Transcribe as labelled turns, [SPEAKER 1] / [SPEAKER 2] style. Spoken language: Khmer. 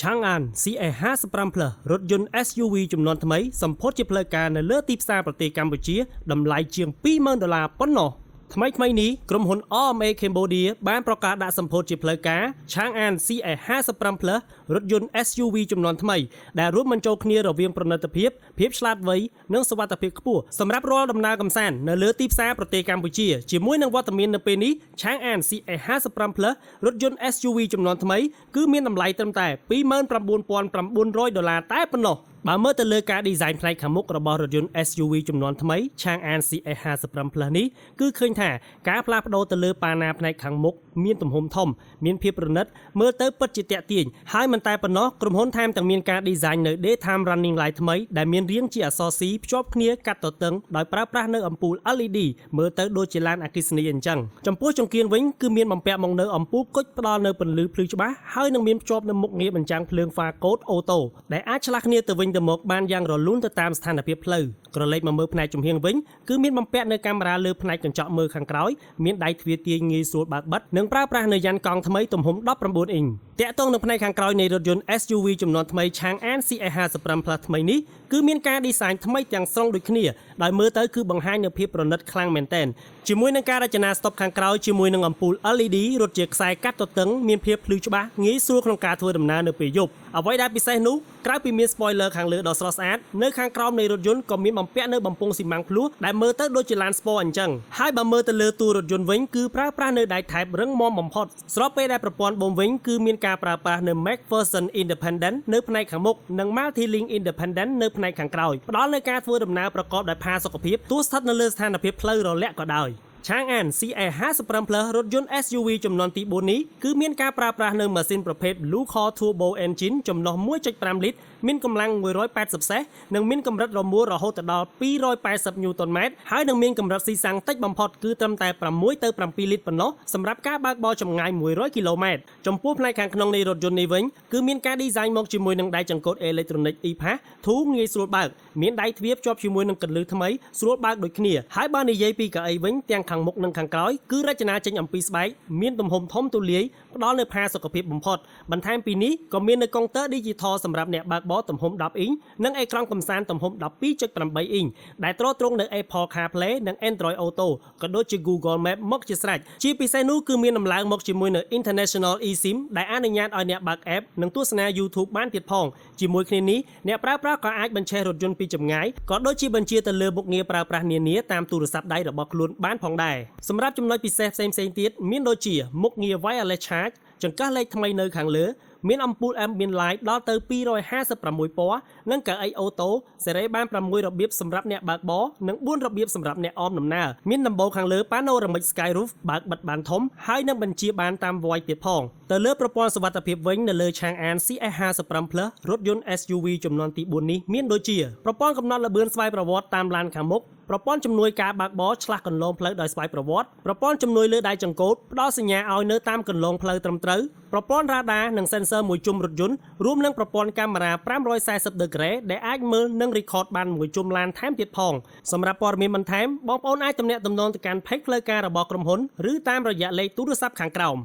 [SPEAKER 1] Changan CS55 Plus រថយន្ត SUV ចំនួនថ្មីសម្ពោធជាផ្លូវការនៅលើទីផ្សារប្រទេសកម្ពុជាតម្លៃជាង20,000ដុល្លារប៉ុណ្ណោះថ្មីថ្មីនេះក្រុមហ៊ុន RMA Cambodia បានប្រកាសដាក់សម្ពោធជាផ្លូវការ Changan CS55 Plus រថយន្ត SUV ចំនួនថ្មីដែលរួមបញ្ចូលគ្នារវាងប្រណិតភាពភាពឆ្លាតវៃនិងសុវត្ថិភាពខ្ពស់សម្រាប់រាល់ដំណើរកម្សាន្តនៅលើទីផ្សារប្រទេសកម្ពុជាជាមួយនឹងវត្តមាននៅពេលនេះ Changan CS55 Plus រថយន្ត SUV ចំនួនថ្មីគឺមានតម្លៃត្រឹមតែ29,900ដុល្លារតែប៉ុណ្ណោះបើមើលទៅលើការ design ផ្នែកខាងមុខរបស់រថយន្ត SUV ចំនួនថ្មី Changan CS55 Plus នេះគឺឃើញថាការផ្លាស់ប្ដូរទៅលើប៉ាណាផ្នែកខាងមុខមានទំហំធំមានភាពប្រណិតមើលទៅពិតជាទាក់ទាញហើយមិនតែប៉ុណ្ណោះក្រុមហ៊ុនថែមទាំងមានការ design នៅ daytime running light ថ្មីដែលមានរាងជាអក្សរ C ភ្ជាប់គ្នាកាត់ទទឹងដោយប្រើប្រាស់នៅអំពូល LED មើលទៅដូចជាឡានអគ្គិសនីអញ្ចឹងចំពោះចង្កៀងវិញគឺមានបំពាក់មកនៅអំពូលគុជផ្ដល់នៅពន្លឺភ្លឺច្បាស់ហើយនឹងមានភ្ជាប់នៅមុខងារបញ្ចាំងភ្លើងហ្វាកូដ auto ដែលអាចឆ្លាស់គ្នាទៅវិញទៅមកបានយ៉ាងរលូនទៅតាមស្ថានភាពផ្លូវក្រឡេកមកមើលផ្នែកចំហៀងវិញគឺមានបំពាក់នៅកាមេរ៉ាលើផ្នែកកញ្ចក់មើលខាងក្រោយមានដៃទ្វារទាញងាយស្រួលបើកបិទនិងប្រើប្រាស់នៅយ៉ានកង់ថ្មីទំហំ19អ៊ីងតាក់ទងនៅផ្នែកខាងក្រោយនៃរថយន្ត SUV ចំនួនថ្មី Changan CS55 Plus ថ្មីនេះគឺមានការ design ថ្មីទាំងស្រុងដូចគ្នាដោយមើលទៅគឺបង្ហាញនូវភាពប្រណិតខ្លាំងមែនទែនជាមួយនឹងការរចនាស្តុបខាងក្រោយជាមួយនឹងអំពូល LED រត់ជាខ្សែកាត់ទទឹងមានភាពភ្លឺច្បាស់ងាយស្រួលក្នុងការធ្វើដំណើរនៅពេលយប់អ្វីដែលពិសេសនោះក្រៅពីមាន spoiler ខាងលើដ៏ស្រស់ស្អាតនៅខាងក្រោមនៃរថយន្តក៏មានបំពាក់នៅបំពង់ស៊ីម៉ាំងភ្លោះដែលមើលទៅដូចជាឡាន sport អញ្ចឹងហើយបើមើលទៅលើតួរថយន្តវិញគឺប្រើប្រាស់នៅដែកថែបរឹងមាំបំផុតស្របពេលដែលប្រព័ន្ធបូមវិញគឺមានការប្រើប្រាស់នៅ MacPherson Independent នៅផ្នែកខាងមុខនិង Multi-Link Independent នៅផ្នែកខាងក្រោយផ្ដល់នូវការធ្វើដំណើរប្រកបដោយផាសុកភាពទោះស្ថិតនៅលើស្ថានភាពផ្លូវរលាក់ក៏ដោយ Changan CS55 Plus រថយន្ត SUV ចំនួនទី4នេះគឺមានការប្រើប្រាស់នៅម៉ាស៊ីនប្រភេទ Blue Core Turbo Engine ចំណុះ1.5លីត្រមានកម្លាំង180សេះនិងមានកម្រិតរមួលរហូតដល់280ញូតុនម៉ែត្រហើយនឹងមានកម្រិតស៊ីសាំងតិចបំផុតគឺត្រឹមតែ6ទៅ7លីត្រប៉ុណ្ណោះសម្រាប់ការបើកបរចម្ងាយ100គីឡូម៉ែត្រចំពោះផ្នែកខាងក្នុងនៃរថយន្តនេះវិញគឺមានការ design មកជាមួយនឹងដៃចង្កូតអេឡិចត្រូនិក e-PAS ធូរងាយស្រួលបើកមានដៃទ្វារភ្ជាប់ជាមួយនឹងកន្លឹះថ្មីស្រួលបើកដូចគ្នាហើយបើនិយាយពីកៅអីវិញទាំងខាងមុខនិងខាងក្រោយគឺរចនាចេញអំពីស្បែកមានទំហំធំទូលាយផ្ដល់នូវផាសុកភាពបំផុតបន្ថែមពីនេះក៏មាននៅកុងទ័រ Digital សម្រាប់អ្នកបើកបរទំហំ10អ៊ីងនិងអេក្រង់កំសាន្តទំហំ12.8អ៊ីងដែលទ្រទ្រង់នៅ Apple CarPlay និង Android Auto ក៏ដូចជា Google Map មកជាស្រេចជាពិសេសនោះគឺមានដំឡើងមកជាមួយនៅ International eSIM ដែលអនុញ្ញាតឲ្យអ្នកបើក app និងទស្សនា YouTube បានទៀតផងជាមួយគ្នានេះអ្នកប្រើប្រាស់ក៏អាចបញ្ឆេះរថយន្តពីចម្ងាយក៏ដូចជាបញ្ជាទៅលើមុខងារប្រើប្រាស់នានាតាមទូរស័ព្ទដៃរបស់ខ្លួនបានផងដែរសម្រាប់ចំណុចពិសេសផ្សេងៗទៀតមានដូចជាមុខងារ Wireless Charge ចង្កឹះលេខថ្មីនៅខាងលើមានអំពូល ambient light ដល់ទៅ256ពណ៌និងកៅអី auto សេរីបាន6របៀបសម្រាប់អ្នកបើកបរនិង4របៀបសម្រាប់អ្នកអមដំណើរមានដំបូលខាងលើ panoramic sky roof បើកបិទបានធំហើយនឹងបញ្ជាបានតាម voice ទៀតផងទៅលើប្រព័ន្ធសុវត្ថិភាពវិញនៅលើ Changan CS55 Plus រថយន្ត SUV ចំនួនទី4នេះមានដូចជាប្រព័ន្ធកំណត់ល្បឿនស្វ័យប្រវត្តិតាមឡានខាងមុខប្រព័ន្ធជំនួយការបើកបរឆ្លាស់គន្លងផ្លូវដោយស្វ័យប្រវត្តិប្រព័ន្ធជំនួយលើដៃចង្កូតផ្ដល់សញ្ញាឲ្យនៅតាមគន្លងផ្លូវត្រឹមត្រូវប្រព័ន្ធរ៉ាដានិង sensor មួយជុំរថយន្តរួមនឹងប្រព័ន្ធកាមេរ៉ា540 degree ដែលអាចមើលនិង record បានមួយជុំឡានថែមទៀតផងសម្រាប់ព័ត៌មានបន្ថែមបងប្អូនអាចទំនាក់ទំនងទៅកាន់ page ផ្លូវការរបស់ក្រុមហ៊ុនឬតាមរយៈលេខទូរស័ព្ទខាងក្រោម។